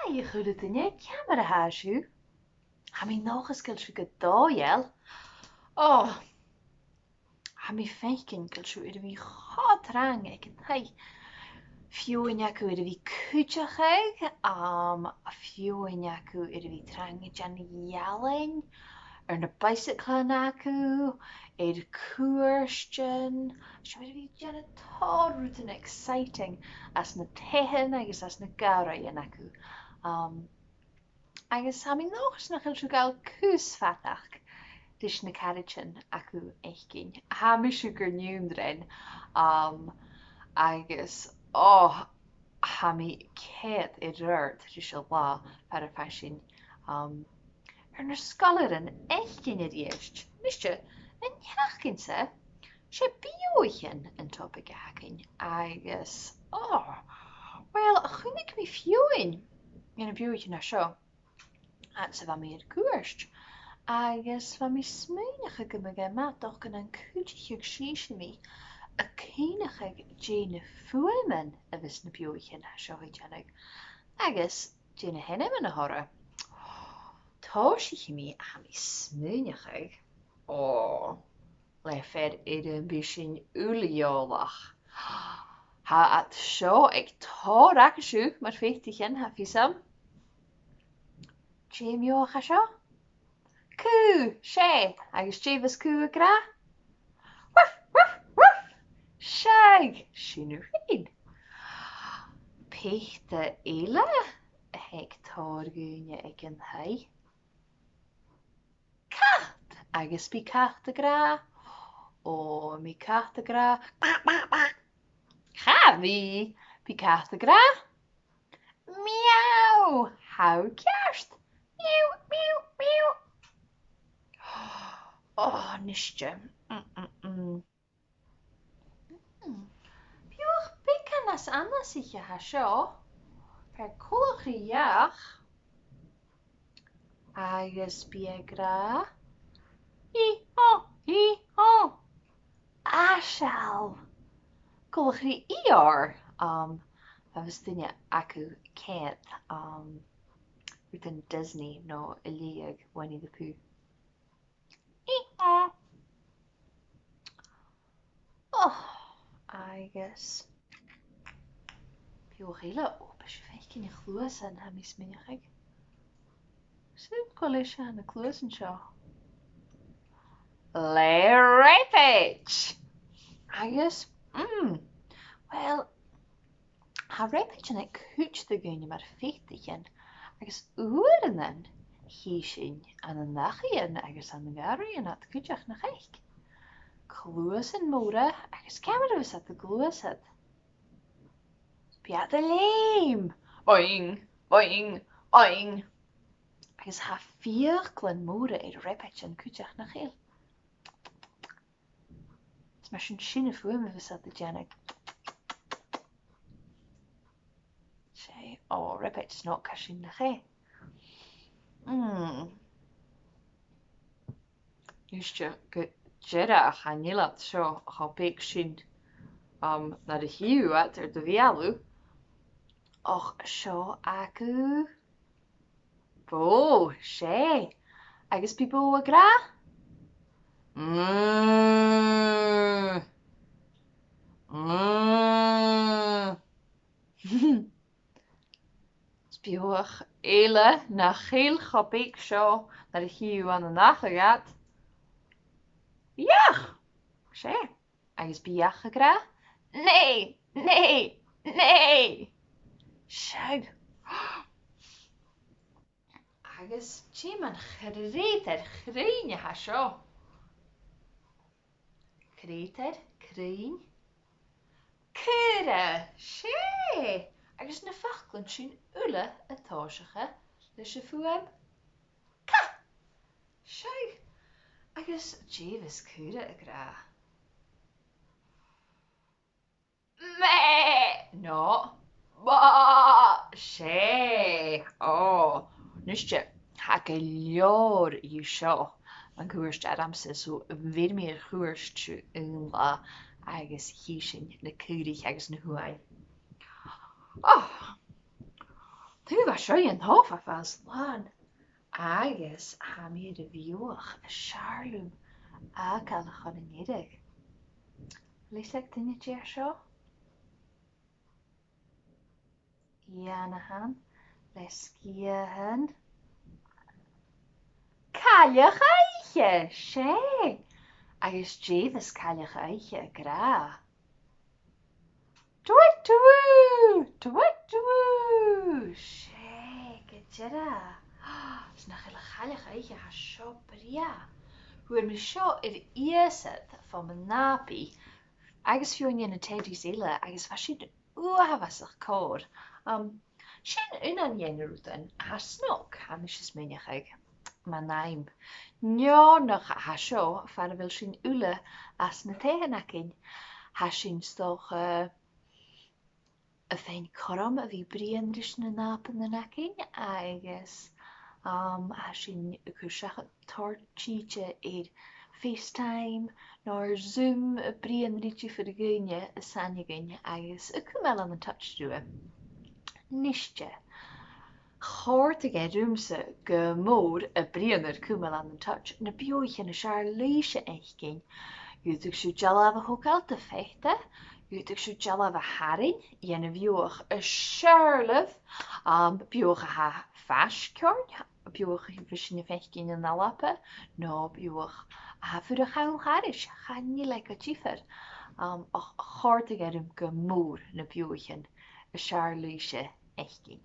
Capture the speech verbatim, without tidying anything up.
Hi, a h-uile duine, ciamar a tha sibh? Tha mi an dòchas gu bheil sibh gu dòigheil. Ò, tha mi a' faicinn gu bheil sibh air a bhith cho trang aig an taigh. Feadhainn agaibh air a bhith cuideachadh, um, feadhainn agaibh air a bhith trang a' dèanamh ealain, air na bicyclean agaibh, air cuairtean. Sibh air a bhith a' dèanamh tòrr rudan exciting anns na taighean agus anns na gàrraidhean agaibh. Um, agus tha mi an dòchas nach eil sibh a' gabhail cus fadachd ris na caraidean agaibh fhaicinn. Tha mise gur n-ionndrainn, um, agus, ò, tha mi ceart air adhart ris an latha far am faigh sinn, um, air na sgoilearan fhaicinn a-rithist. Nise, an t-seachdain sa, 's e beathaichean an topic a th' againn, agus, ò, uill, chunnaic mi feadhainn de na beathaichean a tha seo, fhad 's a bha mi air cuairt, agus bha mi a' smaoineachadh gum biodh e math dòcha gun cuidicheadh sibhse mi a' cuimhneachadh dè na fuaimean a bhios na beathaichean a tha seo a' dèanamh, agus dè na h-ainmean a th' orra. Tòisichidh mi, tha mi a' smaoineachadh, ò, le fear air am bi sinn uile eòlach. Tha iad seo aig tòrr agaibh mar pheataichean, tha fios agam. Dè am beathach a tha seo? Cù, 's e, agus dè bhios cù ag ràdh? Ruff, ruff, ruff! Seadh, sin thu fhèin. Peata eile a th' aig tòrr dhaoine aig an taigh. Cat, agus bidh cat ag ràdh, ò, bidh cat ag ràdh, ba, ba, ba. Cha bhi, bidh cat ag ràdh, miau, tha thu ceart, miau, miau, miau. Ò, nise. Mm, mm, mm. Hmm. Beathach beagan nas annasaiche a tha seo, fear coltach ri each, agus bidh e ag ràdh, hì, hò, hì, hò. Aiseal! Coltach ri Eeyore, um, a bhios daoine agaibh a' coimhead, um, rudan Disney no a' leughadh Winnie the Pooh. Hì, hò. Ò, agus beathach eile, ò, bidh sibh a' faicinn a' chluasan, tha mi a' smaoineachadh. Saoil cò leis a tha na cluasan seo? Le rebeid! Agus, mm, uill, tha rebeid ann aig cuid de dhaoine mar pheataichean, agus uaireannan chì sinn ann an dachaighean agus ann an gàrraidhean iad cuideachd, nach fhaic? Cluasan mòra, agus ciamar a bhios iad a' gluasad? Bidh iad a' leum! Boing, boing, boing! Agus tha fiaclan mòra air rebeidean cuideachd, nach eil? Is mar sin, sin am fuaim a bhios iad a' dèanamh. 'S e, ò, rebeid snog a tha sin, nach e? Mm. Nise, gu dearbh, chan eil iad seo cho beag sin, um, nuair a chì thu iad air do bheulaibh. Ach seo agaibh bò, 's e. Agus bidh bò ag ràdh, mm, mm. Is beathach eile nach eil cho beag seo nuair a chì thu ann an dachaigh iad. Each! 'S e. Agus bidh each ag ràdh, neigh, neigh, neigh! Seadh. Agus dè mun chreutair chruinn a tha seo? Creutair cruinn. Caora, 's e! Agus na faclan sin uile a' tòiseachadh leis an fhuaim ca. Seadh. Agus dè bhios caora ag ràdh? Mè! No, bà! 'S e! Ò, nise, tha gu leòr dhiubh seo mun cuairt ormsa, so bheir mi air chuairt sibh aon latha agus chì sinn na caoraich agus na h-uain. Ò! Tha, bha seo an tofa fhathast làn. Agus tha mi air a' bheathach as fheàrr leam fhàgail chun an deiridh. A bheil fhios aig duine dè tha seo? Dhèanamhan, le sgiathan. Cailleach-oidhche, 's e! Agus dè bhios cailleach-oidhche ag ràdh? Twit twoo! Twit twoo! 'S e, gu dearbh. Is nach eil a' chailleach-oidhche, tha seo brèagha. Fhuair mi seo air iasad bho mo nàbaidh agus fiù 's na teddies eile agus bha sin uabhasach còir. Um, sin aon de na rudan a tha snog, tha mise a' smaoineachadh, mun àm. Neònach a tha seo, far a bheil sinn uile anns na taighean againn, tha sinn 's dòcha, eh, a' faighinn cothrom a bhith a' bruidhinn ris na nàbaidhean againn agus, um, tha sinn a' cur seachad tòrr tìde air FaceTime no air Zoom a' bruidhinn ri diofar dhaoine a 's aithne dhuinn agus a' cumail an touch riutha. Nise, chòrdadh e riumsa gu mòr a' bruidhinn air cumail an touch, na beathaichean as fheàrr leibhse fhaicinn. Dh'fhaodadh sibh dealbh a thogail de pheata, dh'fhaodadh sibh dealbh a tharraing, dhen a' bheathach as fheàrr leibh, um, beathach a tha faisg oirbh, beathach a bhios sinn a' faicinn ann an Alba, no beathach a tha a' fuireach ann thairis, chan eil e gu diofar. Um, ach chòrdadh e rium gu mòr na beathaichean as fheàrr leibhse fhaicinn.